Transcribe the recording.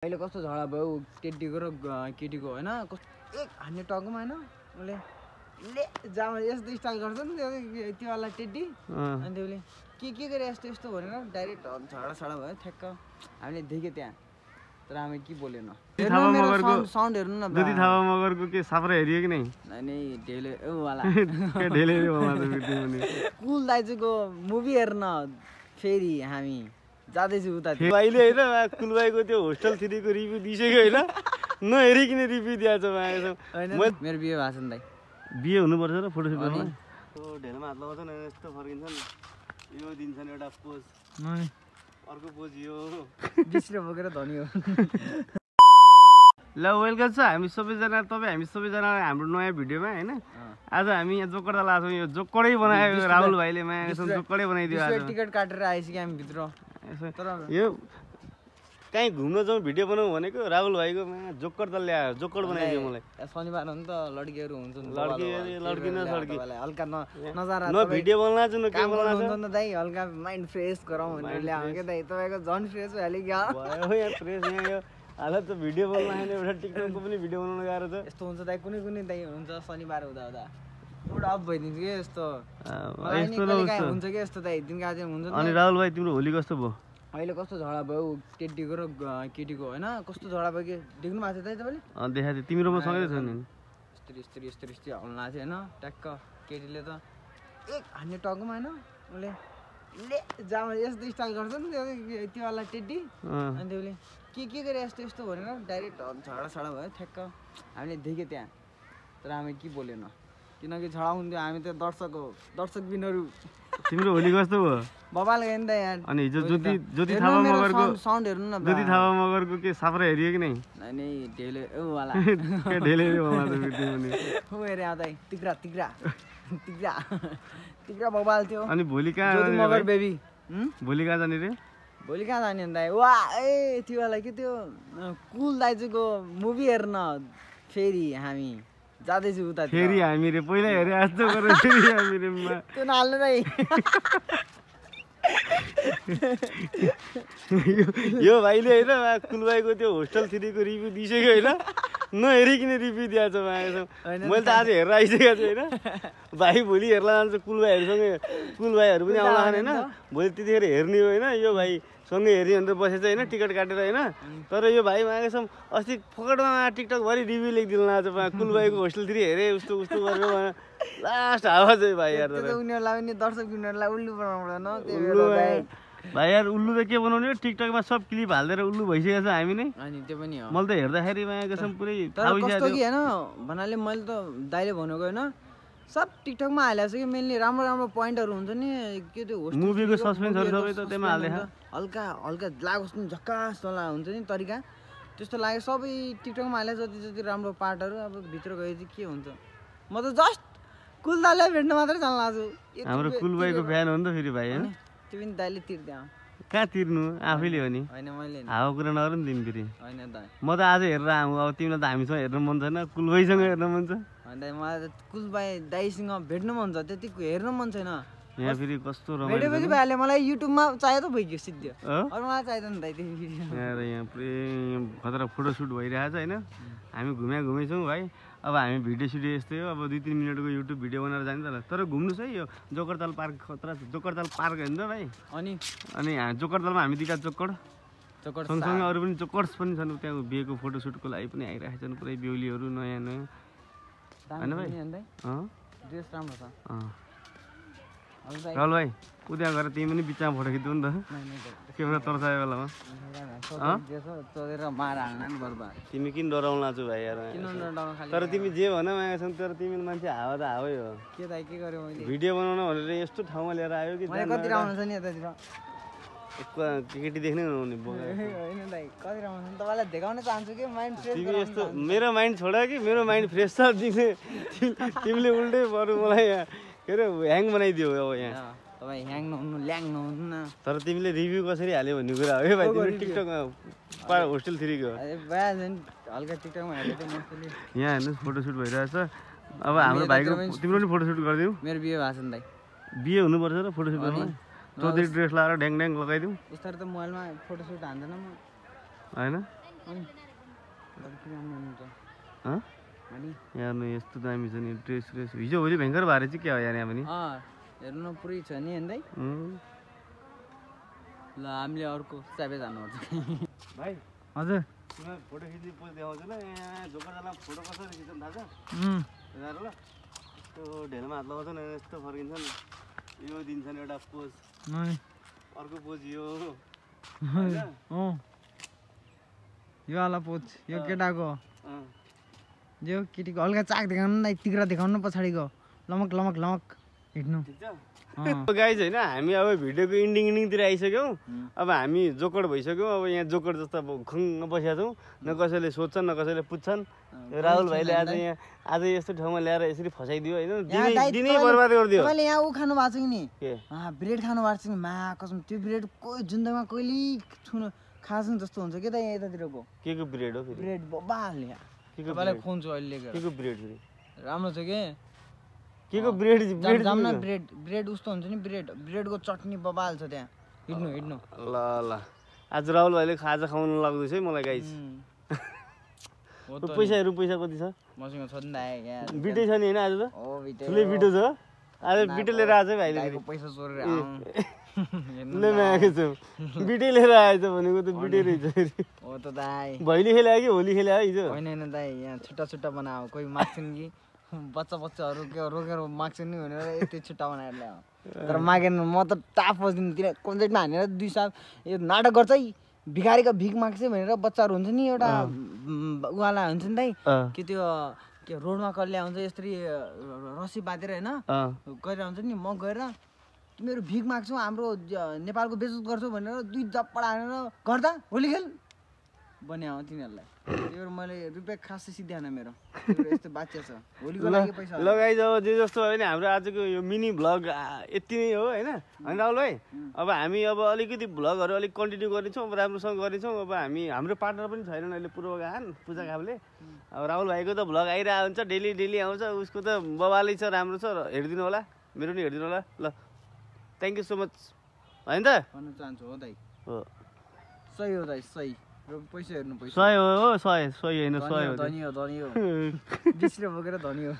अहिले कस्तो झगडा भयो टेड्डीको र केटीको होइन कस्तो एक हान्ने टकमा होइन उसले ले जामा यस्तो स्टाइल गर्छ नि त्यो वाला टेड्डी अनि त्यसले के गरे यस्तो यस्तो भनेर डाइरेक्ट झगडा भयो ठ्याक्क हामीले देख्यो त्यहाँ तर हामी के बोलेन साउन्ड हेर्नु न ज्योति थापा मगरको के साप्रा हेरियो कि नै नै ढेले वाला ढेले कुल दाइजूको मुभी हेर्न फेरि हामी जाँदैछु उता भाइले होइन कुलबाईको त्यो होस्टल 3 को रिभ्यू दिइसक्यो होइन नहेरिकन रिभ्यू दिएछ मेरो बिहे भएको छ नि दाइ बिहे हुनुपर्छ र फोटो सुट गर्न ढेलमा हात लगाउँछ न यस्तो फर्किन्छ नि यो दिन्छन् एउटा पोज अर्को पोज यो बिस्रो बोकेर धनी हो ल वेलकम छ हामी सबैजना हाम्रो नयाँ भिडियोमा होइन आज हामी यहाँ जोकर दल आछौँ यो जोकरै बनायो राहुल भाइले माया जोकरै बनाइदियो आज टिकट काटेर आइसक्यो हामी भित्र यो कहीँ घुम्न जाउँ भिडियो बनाउँ भनेको राहुल भाइको जोकर दल ल्यायो जोकर बनाइदियो मलाई शनिबार हो नि त लड्कीहरू हुन्छ लड्की न सड्की हल्का नजारा न भिडियो बनाउन चाहिँ न के बनाउन हुन्छ नि दाइ हल्का माइन्ड फ्रेस गराउँ भनेर ल्याउँ के दाइ तपाईँको झन् फ्रेस भइहाल्यो क्या भयो यहाँ फ्रेस यहाँ यो हालत त भिडियो बनाउन एउटा टिकटकको पनि भिडियो बनाउन गाह्रो छ यस्तो हुन्छ दाइ कुनै दाइ हुन्छ शनिबार हुँदा मुड अफ भइदिन्छ कि यस्तो हुन्छ कि यस्तो दाइ दिनका दिन हुन्छ अनि राहुल भाइ तिम्रो होली कस्तो भयो अहिले कस्तो झगडा भयो टेड्डीको र केटीको होइन कस्तो झगडा भयो कि देख्नु भएको थियो दाइ तपाईँले देखाएको थियो तिम्रो म सँगै छ नि यस्तरी हल्ला थियो होइन ट्याक्क केटीले त एक हान्ने टकमा होइन उसले ले जामा यस्तो स्टाइल गर्छ नि त्यो वाला टेड्डी अनि त्यसले के गरे यस्तो यस्तो भनेर डाइरेक्ट झगडा भयो ठ्याक्क हामीले देख्यो त्यहाँ तर हामी के बोलेन किनकि झगडा हुन्थ्यो हामी त दर्शक बिनहरू तिम्रो होली कस्तो भयो बबाल गयो नि त यहाँ अनि हिजो ज्योति थापा मगरको साउन्ड हेर्नु न ज्योति थापा मगरको के साप्रा हेरियो कि नै नै ढेले वाला ढेले हो हेरे आउँदा तिग्रा बबाल थियो अनि भोलि कहाँ ज्योति मगर बेबी भोलि कहाँ जाने रे भोलि कहाँ जाने नि दाइ वा ए त्यो वाला के त्यो कुल दाइजूको मुभी हेर्न फेरि हामी जाँदैछु उता फेरि हामी रे पहिला हेरे जस्तो गरेर फेरि हामी रे त्यो नहाल्नु दाइ यो भाइले होइन कुलबाईको त्यो होस्टल 3 को रिभ्यू दिइसक्यो होइन नहेरिकन रिभ्यू दिएछ मैले त आज हेरेर आइसकेको छु होइन भाइ भोलि हेर्ला जान्छ कुलबाईहरूसँगै कुलबाईहरू पनि आउला होइन भोलि त्यतिखेर हेर्ने हो होइन यो भाइ सँगै हेर्ने भनेर बसेछ होइन टिकट काटेर होइन तर यो भाइ मागेसम्म अस्ति फोकटमा टिकटकभरि रिभ्यू लेखिदिनु आज कुलबाईको होस्टल 3 हेरेँ उस्तो गरेर लास्ट हावा चाहिँ भाइ यार उनीहरूलाई पनि दर्शक उनीहरूलाई उल्लु बनाउनु भाइ यार उल्लु त के बनाउने टिकटकमा सब क्लिप हालिदिएर उल्लु भइसकेको छ हामी नै अनि त्यो पनि हो मैले त हेर्दाखेरि मागेसम्म पुरै कस्तो कि होइन भन्नाले मैले त दाइले भनेको होइन सब टिकटकमा हालेको छ कि मेनली राम्रो पोइन्टहरू हुन्छ नि के त्यो मुभीको सस्पेन्सहरू सबै त त्यसमा हालिदिएको हल्का लागोस् नि झक्कास वाला हुन्छ नि तरिका त्यस्तो लाग्यो सबै टिकटकमा हालेको जति राम्रो पार्टहरू अब भित्र गएपछि के हुन्छ म त जस्ट कुलदालाई भेट्न मात्रै जान लाग्छु हाम्रो कुलबाईको फ्यान हो नि त फेरि भाइ होइन त्यो पनि दाइले तिर्दै कहाँ तिर्नु आफैले हो नि होइन मैले हावा कुरा नगर नि तिमी फेरि होइन दाइ म त आज हेरेर आउँ अब तिमीलाई त हामीसँग हेर्न मन छैन कुलबाईसँग हेर्न मन छ दाइ मलाई त कुलबाई दाइसँग भेट्नु मन छ त्यति हेर्न मन छैन यहाँ फेरि कस्तो रमाइलो भेटेपछि भाइले मलाई युट्युबमा चाहियो त भइगयो सिद्धि अरू मलाई चाहिँदैन दाइ त्यो भिडियो यहाँ पुरै खतरा फोटोसुट भइरहेको छ होइन हामी घुमेछौँ भाइ अब हामी भिडियो यस्तै हो अब 2-3 मिनटको युट्युब भिडियो बनाएर जान्छ तर घुम्नु छ यो जोकरताल पार्क खतरा जोकरताल पार्क होइन त भाइ अनि जोकरतालमा हामी दुईटा जोकर सँगसँगै अरू पनि जोकर्स पनि छन् त्यहाँ बिहेको फोटोसुटको लागि पनि आइरहेको छन् पुरै बेहुलीहरू नयाँ होइन भाइ ड्रेस राम्रो छ राहुल भाइ उद्या गएर तिमी पनि बिचमा फोटो खिच्नु नि त के भन्छ तर्सायो बेलामा तिमी किन डराउनु लाग्छु भाइ यार तर तिमी जे भन मागेछन् तर तिमी मान्छे हावा त हावै हो के दाइ के गर्यो मैले भिडियो बनाउन भनेर यस्तो ठाउँमा लिएर आयो कि कति राम्रो छ नि यतातिर केटी देख्नै नहुने होइन दाइ कति राम्रो छ नि तपाईँलाई देखाउन चाहन्छु कि माइन्ड फ्रेस तिमी यस्तो मेरो माइन्ड छोड कि मेरो माइन्ड फ्रेस छ तिमीले उल्टै बरु मलाई के अरे ह्याङ बनाइदियो अब यहाँ तपाईँ ह्याङ नहुनु ल्याङ नहुनु न तर तिमीले रिभ्यू कसरी हाल्यो भन्ने कुरा हो है भाइ तिमीले टिकटकमा होस्टेल 3 को हल्का टिकटकमा हालेको यहाँ हेर्नुहोस् फोटोसुट भइरहेछ अब हाम्रो भाइको तिम्रो पनि फोटोसुट गरिदिउँ मेरो बिहे भएको छ नि दाइ बिहे हुनुपर्छ र फोटोसुट गर्न चौधरी ड्रेस लगाएर ड्याङ लगाइदिउँ उस्तै त मोबाइलमा फोटोसुट हान्दैन म होइन अनि लड्की राम्रो हुन्छ हँ अनि यहाँ न यस्तो दामी छ नि ड्रेस हिजो भोलि भयङ्कर भारी चाहिँ क्या हो यहाँ पनि हेर्नु न पुरै छ नि हेर्दै ल हामीले अर्को चाबे जानुपर्छ भाइ हजुर फोटो खिच्ने पोज देखाउँछु ल यहाँ झोपडा फोटो कसरी खिच्छ थाहा छ ल यस्तो ढेलमा हात लगाउँछ नि यस्तो फर्किन्छ नि यो दिन्छन् एउटा पोज अर्को पोज यो यो वाला पोज यो केटाको यो केटीको हल्का चाक देखाउनु न तिग्रा देखाउनु न पछाडिको लमक लमक लमक हिँड्नु गाइज होइन हामी अब भिडियोको इन्डिङतिर आइसक्यौँ अब हामी जोकर भइसक्यौँ अब यहाँ जोकर जस्तो अब खङ्ग बसेका छौँ न कसैले सोध्छन् न कसैले पुज्छन् राहुल भाइले आज यस्तो ठाउँमा ल्याएर यसरी फसाइदियो होइन दिनै बर्बाद गरिदियो तपाईँले यहाँ ऊ खानु भएको छ कि नि ब्रेड खानु भएको छ नि मा कसम त्यो ब्रेड कोही जिन्दगीमा कहिले छुनु खाएको जस्तो हुन्छ के त यहाँ यतातिरको के को ब्रेड हो फेरि ब्रेड बबाले तपाईँलाई खुवाउँछु अहिले के को ब्रेड फेरि राम्रो छ के को ब्रेड जाम न ब्रेड उस्तो हुन्छ नि ब्रेडको चटनी बबाल छ त्यहाँ हिँड्नु ल ल आज राहुल भाइले खाजा खाउनु लाग्दैछ है मलाई गाइज पैसा कति छ मसँग छ नि त बिटै छ नि होइन आज त ठुलै बिटो छ आज बिटो लिएर आएछ भाइले पैसा चोरेर आएको छु बिटै लिएर आएछ भनेको त बिटै रहेछ हो त दाइ भैली खेले कि होली खेले हिजो होइन दाइ यहाँ छुट्टा बनाऊ कोही माग्छन् कि बच्चाहरू के रोकेर माग्छन् नि भनेर यति छुट्टा बनाएर ल्याऊ तर मागेन म त टाप बस्दिनँ तिर कन्सेटमा हानेर 2 साल यो नाटक गर्छ है भिखारीको भिख माग्छ भनेर बच्चाहरू हुन्छ नि एउटा उवाला हुन्छ नि दाइ कि त्यो के रोडमा कल्ल्या हुन्छ यसरी रस्सी बाँधेर होइन गएर हुन्छ नि म गएर तिमीहरू भिख माग्छौ हाम्रो नेपालको बेइज्जत गर्छौ भनेर 2 जप्पड हानेर गर्दा होली खेल बनाऊ तिनीहरूलाई त्यो मैले रुपियाँ खासै सिद्ध्याएन मेरो यस्तो बाच्चा छ होलीको लागि पैसा लगाइ जाऊ जे जस्तो भयो भने हाम्रो आजको यो मिनी भ्लग यति नै हो होइन राहुल भाइ अब हामी अब अलिकति भ्लगहरू अलिक कन्टिन्यू गर्नेछौँ अब राम्रोसँग गर्नेछौँ अब हाम्रो पार्टनर पनि छैनन् अहिले पूर्वगान पूजा काबले अब राहुल भाइको त भ्लग आइरहेको हुन्छ डेली आउँछ उसको त बबालै छ राम्रो छ हेरिदिनु होला मेरो नि हेरिदिनु होला ल थ्याङ्क यू सो मच होइन त भन्न चाहन्छु हो दाइ हो सही हो दाइ सही पैसा हेर्नु पैसा 100 हो 100 होइन 100 धनी हो बिस्रे बोकेर धनी हो